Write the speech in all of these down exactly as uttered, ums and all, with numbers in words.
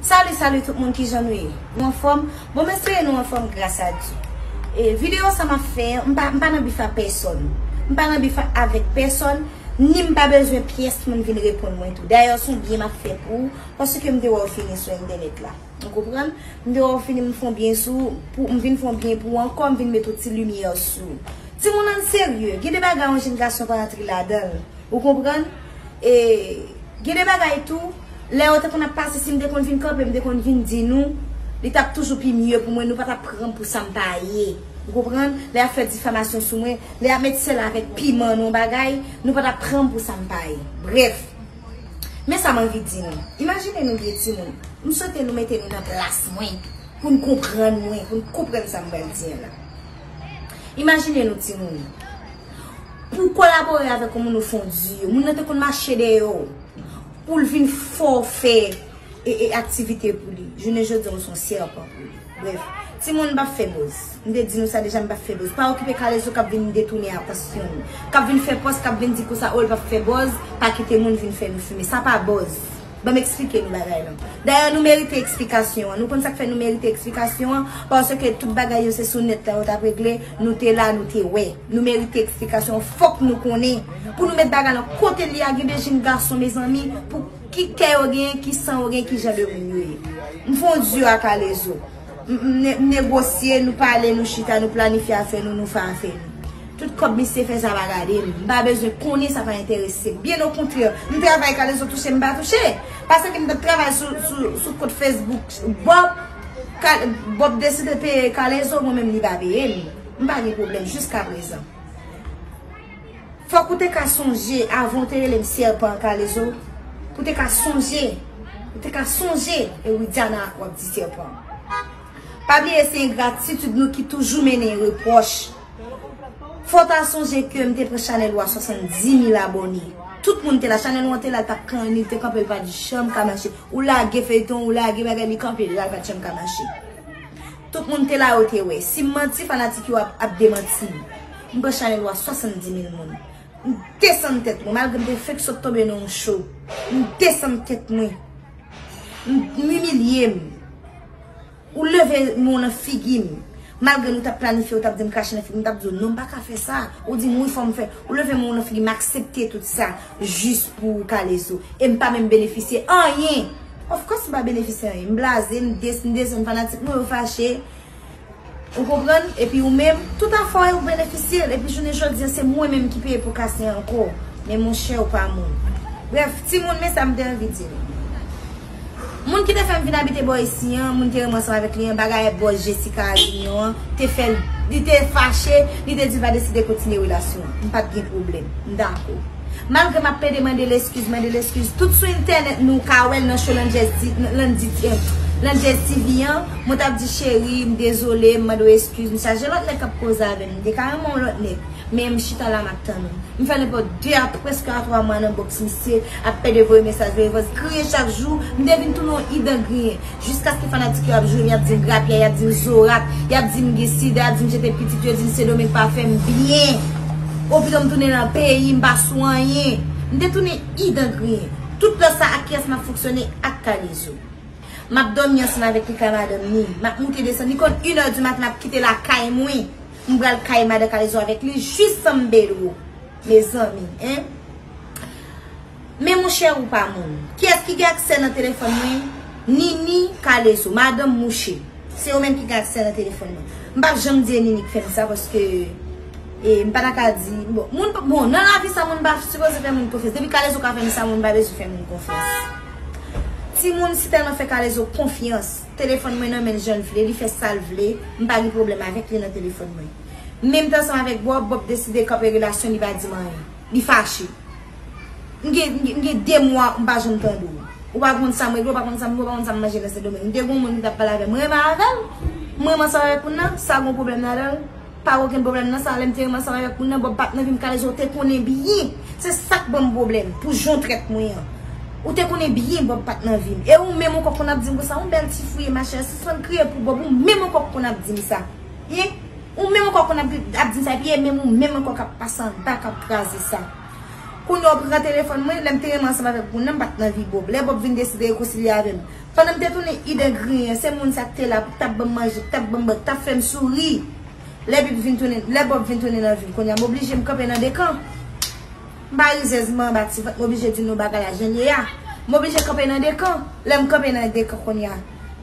Salut, salut tout moun, kijan nou ye? Nou anfòm? Bon, m espere nou anfòm gras a Dye. E videyo sa m ap fè an, m pa, m pa nan bif a pèsòn. M pa nan bif avèk pèsòn, ni m pa bezwen pyès moun vin reponn mwen tou. Dayè, se yon byen m ap fè pou ou, paske m te wè w fini sou entènèt la. Ou konprann? M te wè w fini, m fè yon byen sou, pou, m vin fè yon byen pou ou ankò, m vin met yon ti limyè sou ou. Timoun, ann serye, gen de bagay yon jenn gason pa antre ladan l. Ou konprann? E gen de bagay tou, lè yo te konn ap pase, si m te konn vin kanpe, m te konn vin di nou, li t ap toujou pi mye pou mwen, nou pa t ap pran m pou sa m pa ye. Ou konprann? Lè y ap fè difamasyon sou mwen, lè y ap met sèl avèk piman nan yon bagay, nou pa t ap pran m pou sa m pa ye. Brèf, men sa m anvi di nou. Imajine nou byen, timoun. M swete nou mete nou nan plas mwen, pou n konprann mwen, pou n konprann sa m pral di an la. Imajine nou, timoun. Pou w kolabore avèk yon moun ou fè yon di, moun nan te konn mache dèyè w pou l vin fè w fè e, e aktivite pou li. Jounen jodi a, w se yon sèpan pou li. Brèf, timoun, m p ap fè buzz. M te di nou sa deja, m p ap fè buzz. Pa okipe Kalezo k ap vin detounen atansyon nou, k ap vin fè pòs, k ap vin di konsa, o, l p ap fè buzz, pa kite moun vin fè nou fimen. Sa pa buzz. Ban m eksplike nou bagay lan. Dayè, nou merite eksplikasyon an. Nou konn sa k fè nou merite eksplikasyon an? Paske tout bagay yo se sou nèt la yo t ap regle. Nou te la, nou te wè. Nou merite eksplikasyon an. Fòk nou konnen. Pou nou met bagay lan kote l ye a, gen de jenn gason, mezanmi, pou ki kè yo genyen, ki san yo genyen, ki jan de moun yo ye. M fè yon di a Kalezo. M, m ne-, m negosye, nou pale, nou chita, nou planifye afè nou, nou fè afè nou. Tout kòb misye fè sa pa gade m. M pa bezwen konnen, sa pa enterese m. Byen okontrè, m travay, Kalezo touche, m pa touche. Paske m t ap travay sou, sou, sou kont Facebook Bob, Ka-, Bob deside peye Kalezo, mwen menm li pa peye m. M pa gen pwoblèm jiskaprezan. Fòk ou te ka sonje, avan w te rele m sèpan, Kalezo, pou te ka sonje, ou te ka sonje e Widiana w ap di sèpan. Pa bliye se engratitid nou ki toujou mennen repwòch. Fò w ta sonje ke m te pran chanèl ou a swasanndiz mil abòne. Tout moun te la, chanèl ou an te la, l t ap kanni, l te kanpe, l pa t janm ka mache. Ou lage feyton, ou lage bagay, li kanpe, l pa t janm ka mache. Tout moun te la, yo te wè. Si m manti, fanatik yo ap, ap demanti m. M pran chanèl ou a swasanndiz mil moun. M desann tèt mwen, malgre m te fenk sot tonbe nan yon cho. M desann tèt mwen. M, m imilye m. Ou leve men w nan figi m. Malgre nou t ap planifye, ou t ap di m krache nan figi m, m t ap di w non, m pa ka fè sa. Ou di m wi, fò m fè. Ou leve men w nan figi m, m aksepte tout sa jis pou ou, Kalezo. E m pa menm benefisye anyen. Of course, m pa benefisye anyen. M blaze, m des-, m desann fanatik mwen, yo fache. Ou konprann? Epi ou menm, tout afè w, ou benefisye l. Epi jounen jodi a, se mwen menm ki peye pou kase ankò. Men monchè, ou pa moun. Brèf, timoun, men sa m te anvi di nou. Moun ki te fè m vin abite bò isi an, moun ki renmen ansanm avèk li an, bagay bòz Jessica Avignon an, te fè l, li te fache, li te di l pa deside kontinye relasyon an. M pa t gen pwoblèm. M dakò. Malgre m ap plede mande l eskiz, mande l eskiz. Tout sou entènèt nou ka wè l nan show Landjez T-, Landy T-, Landjez T V an. Mwen t ap di, cheri, m dezole, m mande w eskiz. M chaje lòt nèg k ap koze avè m. M te ka renmen yon lòt nèg. Men m chita la, m ap tann ou. M fè nenpòt de a prèske a twa mwa nan bòks misye, ap pede voye mesaj, voye vòs, griyen chak jou. M te vin tounen yon idan griyen. Jiskaske fanatik yo ap joure m, y ap di m grapyè, y ap di m zorat, y ap di m gen sida, y ap di m jete pitit yo, di m Sendomeng pa fè m byen. Opito m tounen nan peyi m, pa sou anyen. M te tounen idan griyen. Tout lè sa, ak kiyès m ap fonksyone? Ak Kalezo. M ap dòmi ansanm avèk li kay madanm ni. M ap moute desann. Li konn inè di maten, m ap kite lakay mwen. M pral kay madan Kalezo avèk li jis San Pedro. Mezanmi, en. Men monchè, ou pa moun. Kiyès ki gen aksè nan telefòn mwen? Nini, Kalezo, madanm mouche. Se yo menm ki gen aksè nan telefòn mwen. M p ap janm di e Nini ki fè m sa paske, e, m pa ta ka di, bon, moun, bon, nan lavi sa, moun pa sipoze fè moun konfyans. Depi Kalezo ka fè m sa, moun pa bezwen fè moun konfyans. Timoun, si tèlman fè Kalezo konfyans, telefòn mwen nan men l jan l vle, li fè sa l vle, m pa gen pwoblèm avèk li nan telefòn mwen. Menm tan ansanm avèk Bob, Bob deside kanpe relasyon, li pa di m anyen. Li fache. M gen, m gen, m gen de mwa m pa janm tande w. Ou pa konn sa m regle, ou pa konn sa m bwè, ou pa konn sa m manje nan Sendomeng. M te gen yon moun ki t ap pale avè m, m renmen avè l. M renmen ansanm avèk moun nan, sa gen pwoblèm ladan l? Pa gen okenn pwoblèm nan sa. Lè m te renmen ansanm avèk moun nan, Bob pa t nan vi m, Kalezo te konnen byen. Se sa k ban m pwoblèm pou jan w trèt mwen an. Ou te konnen byen Bob pa t nan vi m. E ou menm ankò konn ap di m konsa, yon bèl ti fi w ye, machè, sispann kriye pou Bob, ou menm ankò konn ap di m sa. Hein? Ou menm ankò konn ap, ap di m sa, epi e menm ou menm ankò k ap pase anba, k ap kraze sa. Kounye a w pran telefòn mwen, lè m te renmen ansanm avèk moun nan, m pa t nan vi Bob. Lè Bob vin deside rekonsilye avè m, Pandan m te tounen ide griyen, se moun sa k te la pou t ap ban m manje, pou t ap ban m bwè, pou t ap fè m souri. Lè Bib vin tounen, lè Bòb vin tounen nan vi m, kounye a m oblije m kanpe nan de kan. M pa rizèz, m anba ti vant, m oblije di nou bagay la jan l ye a. M oblije kanpe nan de kan. Lè m kanpe nan de kan kounye a,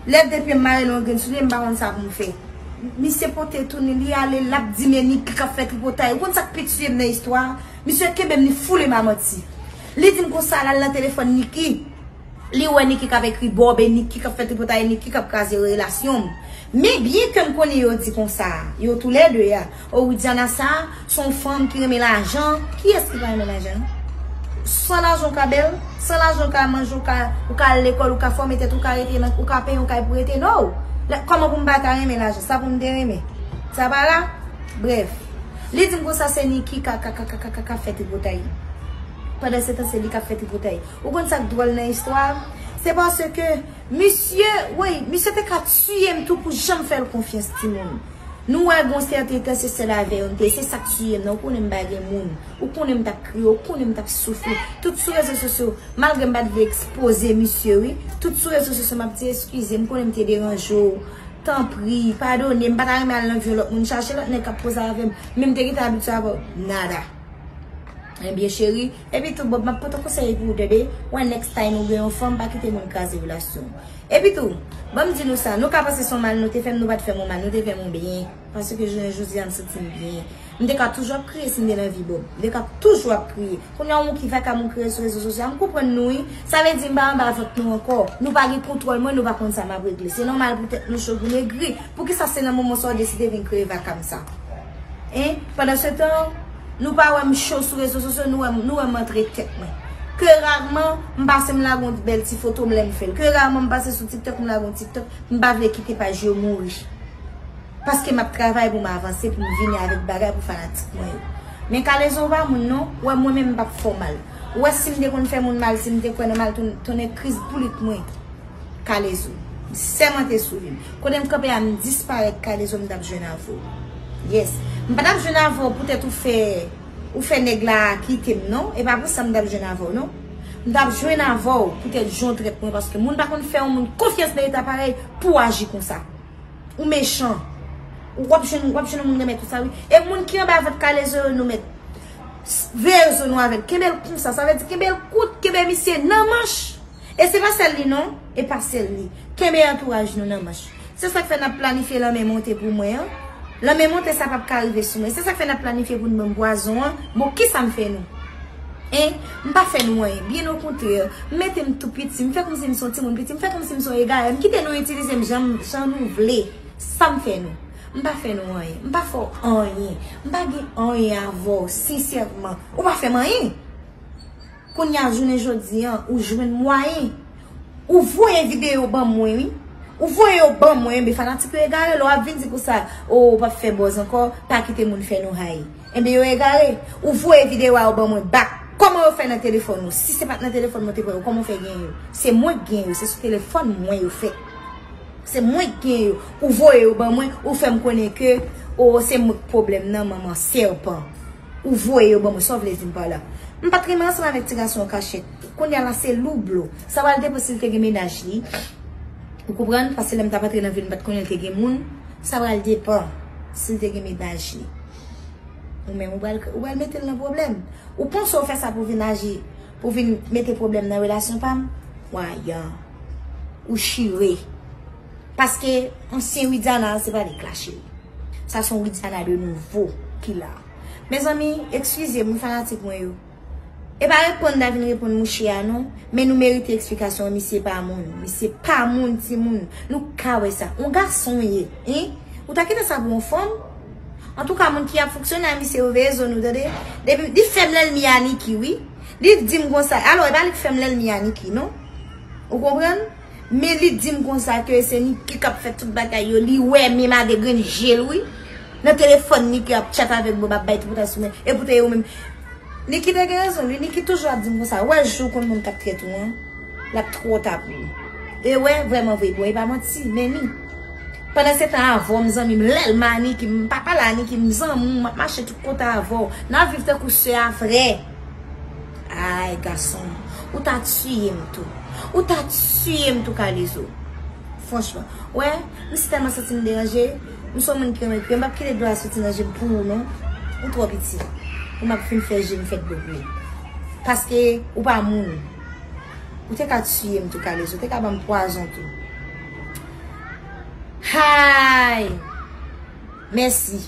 lè de pye m mare nan yon grenn soulye, m pa konn sa pou m fè. Misye pote tounen, li ale, l ap di men Niki k ap fè tripotay. Ou konn sa k pi tiye m nan istwa a? Misye kenbe m, li foule m a manti. Li di m konsa, l al nan telefòn Niki. Li wè Niki k ap ekri Bòb e Niki k ap fè tripotay, Niki k ap kraze relasyon m. Men byen ke m konnen yo di konsa, yo toulède a, o Widiana sa, se yon fanm ki renmen lajan. Kiyès ki pa renmen lajan? San lajan ou ka bèl, san lajan ou ka manje, ou ka, ou ka al lekòl, ou ka fòme tèt, ou ka rete nan, ou ka peye yon kay pou rete, no! Kòman pou m pa ta renmen lajan? Sa pou m te renmen? Sa pa la? Brèf. Li di m konsa se Niki k ap fè tripotay. Pandan se tan se li k ap fè tripotay. Ou konn sa k dwòl nan istwa a? Se paske misye, wi, misye te ka tiye m tou pou janm fè l konfyans timoun. Nou wè gon sèten tan se sèl avè yo m te ye, se sa k tiye m nan. Ou konnen m pa gen moun. Ou konnen m t ap kriye, ou konnen m t ap soufri. Tout sou rezo sosyo, malgre m pa t vle ekspoze misye, wi. Tout sou rezo sosyo m ap di eskize, m konnen m te deranje w. Tanpri, padone m, m pa ta renmen al nan vi yon lòt moun, chache lòt nèg k ap poze avè m. Men m te gentan abitye avè w. Nada. Ebyen cheri, epi tou Bòb, m ap pote konsèy pou ou tande. Wè next time ou gen yon fanm, pa kite moun kraze relasyon w. Epi tou, ban m di nou sa, nou ka panse se yon mal nou te fè m, nou pa t fè m yon mal, nou te fè m yon byen. Paske jounen jodi a m santi m byen. M te ka toujou ap kriye si m te nan vi Bòb. M te ka toujou ap kriye. Kounye a ou ki vakabon kriye sou rezo sosyo a, m konprann nou wi. Sa vle di m pa anba vant nou ankò. Nou pa gen kontwòl mwen, nou pa konn sa m ap regle. Se nòmal pou tèt nou cho, pou nou egri. Poukisa se nan moman sa w deside vin kreye vakam sa? Hein? Pandan se tan, nou pa wè m cho sou rezo sosyo, nou wè m, nou wè m antre tèt mwen. Ke raman m pase m lage yon bèl ti foto m lè m fè l. Ke raman m pase sou TikTok m lage yon TikTok, m pa vle kite paj yo mouri. Paske m ap travay pou m avanse, pou m vini avèk bagay pou fanatik mwen yo. Men K-Lezo pa moun non, ou wè mwen menm m p ap fè w mal. Ou wè si m te konn fè moun mal, si m te kwè nan mal, ton-, tonnè kriz boulit mwen. K-Lezo. M sèmante sou vi m. Kote m kanpe a, m disparèt, K-Lezo, m t ap jwenn avè w. Yes. M pa t ap jwenn avè w poutèt ou fè, ou fè nèg la kite m non. E pa pou sa m t ap jwenn avè w non. M t ap jwenn avè w poutèt jan w trèt mwen, paske moun pa konn fè yon moun konfyans nan eta parèy pou w aji konsa. Ou mechan. Ou w ap jwenn, w ap jwenn yon moun renmen tout sa wi. E moun ki anba vant K-Lezo yo nou mèt. Veye zo nou avè l. Kenbe l konsa. Sa vle di kenbe l kout, kenbe misye nan manch. E se pa sèl li non. E pa sèl li. Kenbe antouraj nou nan manch. Se sa k fè n ap planifye lanmè monte pou mwen an. Lanmè monte sa p ap ka rive sou mwen. Se sa k fè n ap planifye pou n ban m pwazon an. Bon, kisa m fè nou? Hein? M pa fè nou anyen. Byen okontrè, m mete m tou piti. M fè kòmsi m se yon timoun piti. M fè kòmsi m se yon egare. M kite nou itilize m jan, jan nou vle. Sa m fè nou? M pa fè nou anyen. M pa fè w anyen. M pa gen anyen avè w, sensèman. Ou pa fè m anyen. Kounye a, jounen jodi an, ou jwenn mwayen. Ou voye videyo ban mwen, wi. Ou voye yo ban mwen, men fanatik yo egare, lè w ap vin di konsa, o, ou p ap fè buzz ankò, pa kite moun fè nou hay. Enben, yo egare. Ou voye videyo a yo ban mwen back. Kòman yo fè nan telefòn ou? Si se pa t nan telefòn mwen te pran yo, kòman w fè gen yo? Se mwen k gen yo, se sou telefòn mwen yo fèt. Se mwen k gen yo. Ou voye yo ban mwen, ou fè m konnen ke, o, se mwen k pwoblèm nan, manman sèpan. Ou voye yo ban mwen, sa w vle di m pa la? M pa t renmen ansanm avèk ti gason an kachèt. Kounye a la, se lou blo. Sa pral depann si l te gen mennaj li. Ou konprann? Paske lè m t ap antre nan vi l, m pa t konnen l te gen moun. Sa pral depann si l te gen mennaj li. Ou menm, ou pral, ou pral mete l nan pwoblèm. Ou panse w fè sa pou vin aji, pou vin mete pwoblèm nan relasyon pa m? Wayan. Ou chire. Paske ansyen Widiana, se pa li k la, cheri. Sa se yon Widiana de nouvo ki la. Mezanmi, eskize m, wi, fanatik mwen yo. E pa reponn n a vin reponn mouche a non, men nou merite eksplikasyon, misye pa moun, misye pa moun, timoun, nou ka wè sa. Yon gason w ye, hein? Ou ta kite sa pou yon fanm? Antouka, moun ki ap fonksyone a misye yo, veye zo nou, tande. Depi, li fè m lènmi a Niki, wi. Li di m konsa, alò, e pa li k fè m lènmi a Niki, non. Ou konprann? Men li di m konsa ke se Niki k ap fè tout bagay yo. Li wè menm avèk grenn je l, wi. Nan telefòn Niki ap tchat avèk Bòb, ap bay tripotay sou mwen. Epoutan e ou menm. Niki te gen rezon, wi. Niki toujou ap di m konsa. Wè jou konn moun k ap trèt ou an, l ap twò ta pou ou. E wè, vrèman vre, bon, e pa manti, men ni. Pandan se tan avè w, m zanmi m, lèlman a Niki, m pa pale a Niki, m zanmi w, m ap mache tout kote avè w. N ap viv tankou sè a frè. Ay, gason, ou ta tiye m tou. Ou ta tiye m tou, Kalezo. Franchman. Wè, m si tèlman santi m deranje. M se yon moun ki renmen kriye. M p ap kite dlo a soti nan je m pou ou non. Ou twò piti pou m ap fin fè je m fè dlo pou ou. Paske ou pa moun. Ou te ka tiye m tou, Kalezo. Ou te ka ban m pwazon tou. Hay! Mèsi.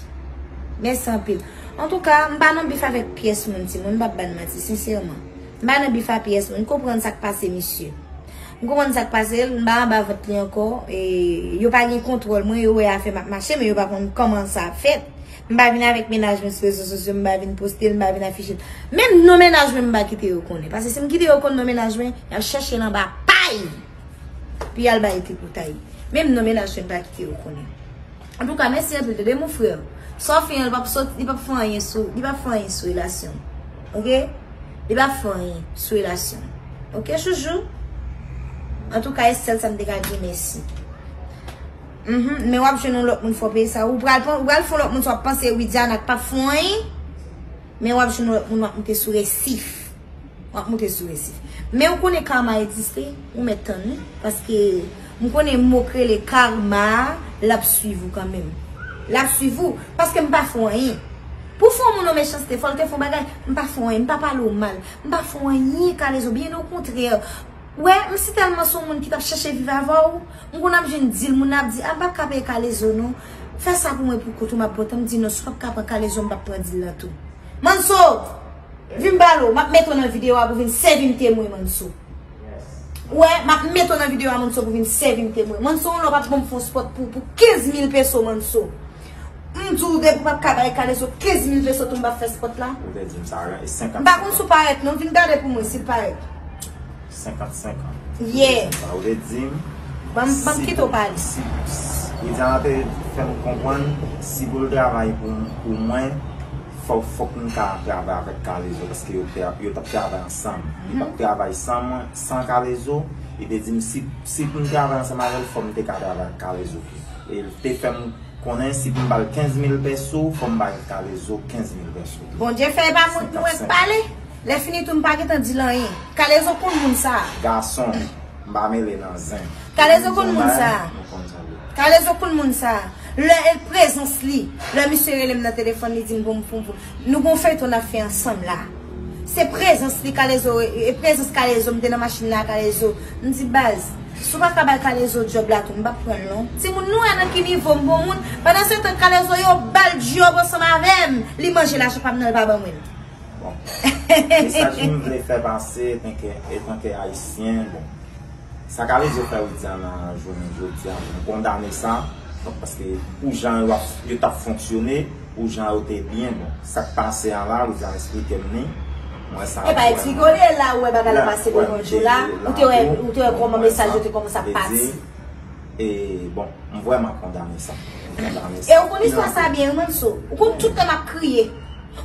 Mèsi anpil. Antouka, m pa nan bif avèk pyès moun, timoun, m p ap ba n manti, sensèman. M pa nan bif a pyès moun. M konprann sa k pase misye. M konprann sa k pase l, m pa anba vant li ankò. E, yo pa gen kontwòl mwen, yo wè afè m ap mache, men yo pa konn kòman sa ap fèt. M pa vin avèk mennaj mwen sou rezo sosyo, m pa vin poste l, m pa vin afiche l. Menm non mennaj mwen, m pa kite yo konnen. Paske si m kite yo konn non mennaj mwen, y ap chèche l anba pay pou y al bay tripotay. Menm non mennaj mwen, m pa kite yo konnen. Antouka, mèsi anpil, tande mon frè. Sa w fè an, li p ap sot, li p ap fè anyen sou, li p ap fè anyen sou relasyon. Oke? Li p ap fè anyen sou relasyon. Oke, chouchou? Antouka, e sèl sa m te ka di w mèsi. Mhm, men w ap jwenn yon lòt moun fò peye sa. Ou pral pran, ou pral fè yon lòt moun sa w ap panse Widiana k p ap fè anyen. Men w ap jwenn yon lòt moun w ap moute sou resif. W ap moute sou resif. Men ou konnen karma egziste, ou mèt tann li. Paske m konnen mo k rele karma a, l ap swiv ou kanmenm. L ap swiv ou, paske m pa fè w anyen. Pou fè yon moun yon mechanste, fò l te fè yon bagay, m pa fè w anyen, m pa pale w mal, m pa fè w anyen, Kalezo, byen okontrè. Wè, m si tèlman se yon moun ki t ap chèche viv avè w, m konn ap jwenn dil, moun ap di, a, m p ap ka peye Kalezo non. Fè sa pou mwen pou kont ou, m ap bon tan, m di non, si w p ap ka pran Kalezo, m p ap pran dil lan tou. Manso! Vin m pale w, m ap mete w nan videyo a pou vin sèvi m temwen, Manso. Ou wè, m ap mete w nan videyo a, Manso, pou vin sèvi m temwen. Manso, yon lè w p ap ban m fè yon spòt pou, pou kenz mil peso, Manso. M di w depi w p ap ka bay Kalezo kenz mil peso tou, m p ap fè spòt la. Ou te di m sa, e senkant. M pa konn si w parèt non, vin gade pou mwen si l parèt. Senkant senkant. Yeah. Ou te di m, ban m, ban m kite w pale. Si, si, Widiana te fè m konprann, si pou l travay pou, pou mwen, fò, fòk m ka travay avèk Kalezo, paske yo te, yo t ap travay ansanm. Li p ap travay san mwen, san Kalezo. Li te di m, si, si pou m travay ansanm avè l, fò m te ka travay ak Kalezo tou. E l te fè m konnen si pou m ba l kenz mil peso, fò m bay Kalezo kenz mil peso tou. Bondye fè e pa mwen k pale. Lè fini tou, m pa gentan di l anyen. Kalezo konn moun sa a. Gason, m pa mele nan zen. Kalezo konn moun sa a. Nou konn sa vle. Kalezo konn moun sa a. Lè e prezans li, lè misye rele m nan telefòn, li di m pou m, pou m, pou m. Nou gon feyton n ap fè ansanm la. Se prezans li, Kalezo, e, e prezans Kalezo, m te nan machin la, Kalezo. M di, baz, si w pa ka bay Kalezo djòb la tou, m p ap pran l non. Timoun, nou wè nan ki nivo m bon moun. Pandan se tan, Kalezo, yo ba l djòb ansanm avè m. Li manje lajan pa m nan, l pa ban mwen l. Bon. Mesaj m vle fè pase, etanke, etanke ayisyen, bon. Sa Kalezo fè Widiana jounen jodi a, m kondane sa. Donk, paske pou jan yo ap, yo t ap fonksyone, pou jan yo te byen, bon, sa k pase a la, Widiana eksplike m li. Mwen sa. E pa eksplike w li la, ou wè bagay la pase devan je w la, ou te wè, ou te wè kòman mesaj yo te kòmanse ap pati. E, bon, m vrèman kondane sa. M kondane sa. E ou konn istwa sa byen, wi, Manso. Ou konn tout tan m ap kriye.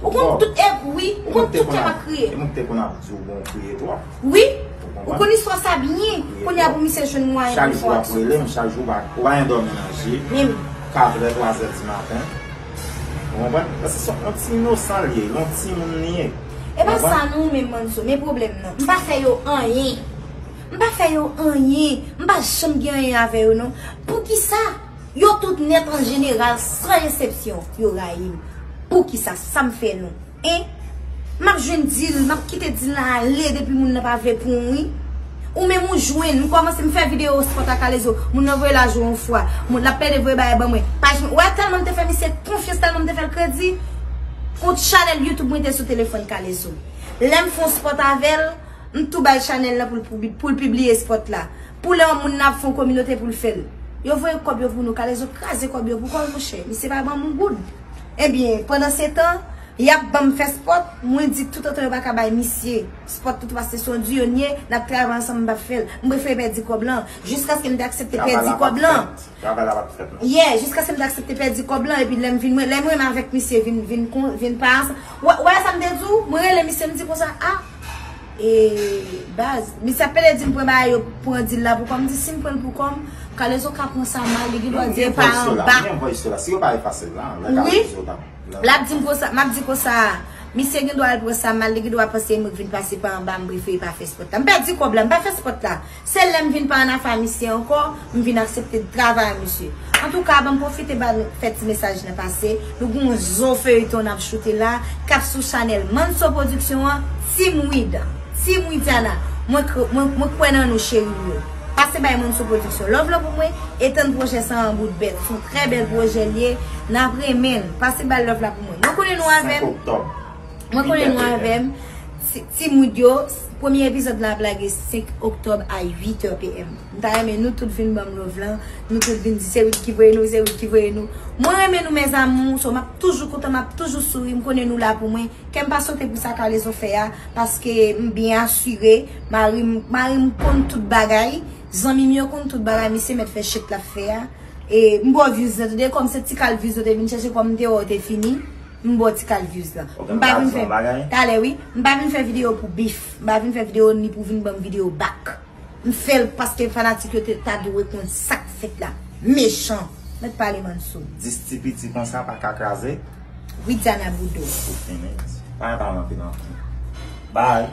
Ou konn tout, e, wi, ou konn tout tan m ap kriye. E mwen ki te konn ap di w bon, w kriye twòp. Wi, ou konn istwa sa byen. Kounye a pou misye jwenn mwayen pou l fè aksyon. Chak jou w ap rele m, chak jou w pa, ou pa yen dòmi nan je. Menm. Katrè, twazè di maten. Ou konprann? Paske se yon ti inosan l ye, yon timoun li ye. E pa sa non, men Manso, men pwoblèm nan. M pa fè yo anyen. M pa fè yo anyen. M pa janm gen anyen avè yo non. Poukisa? Yo tout nèt an jeneral, san eksepsyon, yo rayi m. Poukisa? Sa m fè nou? Hein? M ap jwenn dil, m ap kite dil la ale depi moun nan pa vle pou m, wi. Ou menm ou jwenn, m kòmanse m fè videyo spòt ak Kalezo, moun nan voye lajan yon fwa, moun l ap plede voye bagay ban mwen. Paj mwen, ou wè tèlman m te fè misye konfyans, tèlman m te fè l kredi. Kont chanèl YouTube mwen te sou telefòn Kalezo. Lè m fè yon spòt avè l, m tou bay chanèl lan pou l, pou, pou l pibliye spòt la. Pou lè yon moun nan ap fè yon kominote pou l fè l. Yo voye kòb yo pou nou, Kalezo kraze kòb yo pou kò l, monchè. Misye pa ban m yon goud. Ebyen, pandan se tan, y ap ban m fè spòt, mwen di toutotan yo pa ka bay misye spòt, tout paske se yon duo n ye, n ap travay ansanm, m p ap fè l. M prefere pèdi kòb lan, jiskaske m te aksepte pèdi kòb lan. Travay la pa t fèt non. Yeah, jiskaske m te aksepte pèdi kòb lan, epi lè m vin, mwen, lè m renmen avèk misye, vin, vin, vin pa ansanm. Ou wè sa m te di w? Mwen rele misye, m di konsa, a, e, baz, misye ap pede di m pran bagay yo, pran dil la pou kò m, m di si m pran l pou kò m, Kalezo ka pran sa mal, li gen dwa di e pa anba. Wi. L ap di m konsa, m ap di konsa, Misye gen dwa al pran sa mal, li gen dwa panse mwen k vin pase pa anba, m prefere pa fè spòt la. M pèdi kòb la, m pa fè spòt la. Se lè m vin pa ann afè a misye ankò, m vin aksepte travay a misye. Antouka, ban m pwofite ba nou fè ti mesaj nan pase. Nou gen yon zo feyton n ap choute la, k ap sou chanèl Manso Production an, Team Wid. Team Widiana. Mwen, kre- mwen, mwen kwè nan nou, cheri m yo. Pase bay Manso Production love la pou mwen, e tann pwojè sa an bout bèt. Se yon trè bèl pwojè l ye, n ap renmen l. Pase bay love la pou mwen. Mwen konnen nou avè m. Mwen konnen nou avè m. Ti- Team Wid yo, premye epizòd la ap lage senk oktòb a uit è p m. M ta renmen nou tout vin ban m love lan, nou tout vin di se Wid ki voye nou, se Wid ki voye nou. Mwen renmen nou, mes amours, so m ap toujou kontan, m ap toujou souri, m konnen nou la pou mwen. Kè m pa sote pou sa Carlezo fè a, paske m byen asire, mari m mari m konn tout bagay, zanmi m yo konn tout bagay, misye mèt fè shit l ap fè a. E m ba w views lan, tande, kòm se ti kal views yo te vin chèche, kòm m te wè w te fini, m ba w ti kal views lan. M pa vin fè, talè wi, m pa vin fè videyo pou bif, m pa vin fè videyo ni pou vin ban m videyo back. M fè l paske fanatik yo te ta dwe konn sa k fèt la. Mechan. Mèt pale Manso. Dis ti piti konsa pa ka kraze. Widiana Boudou. Ou fini. Pa pale anpil anpil. Bye.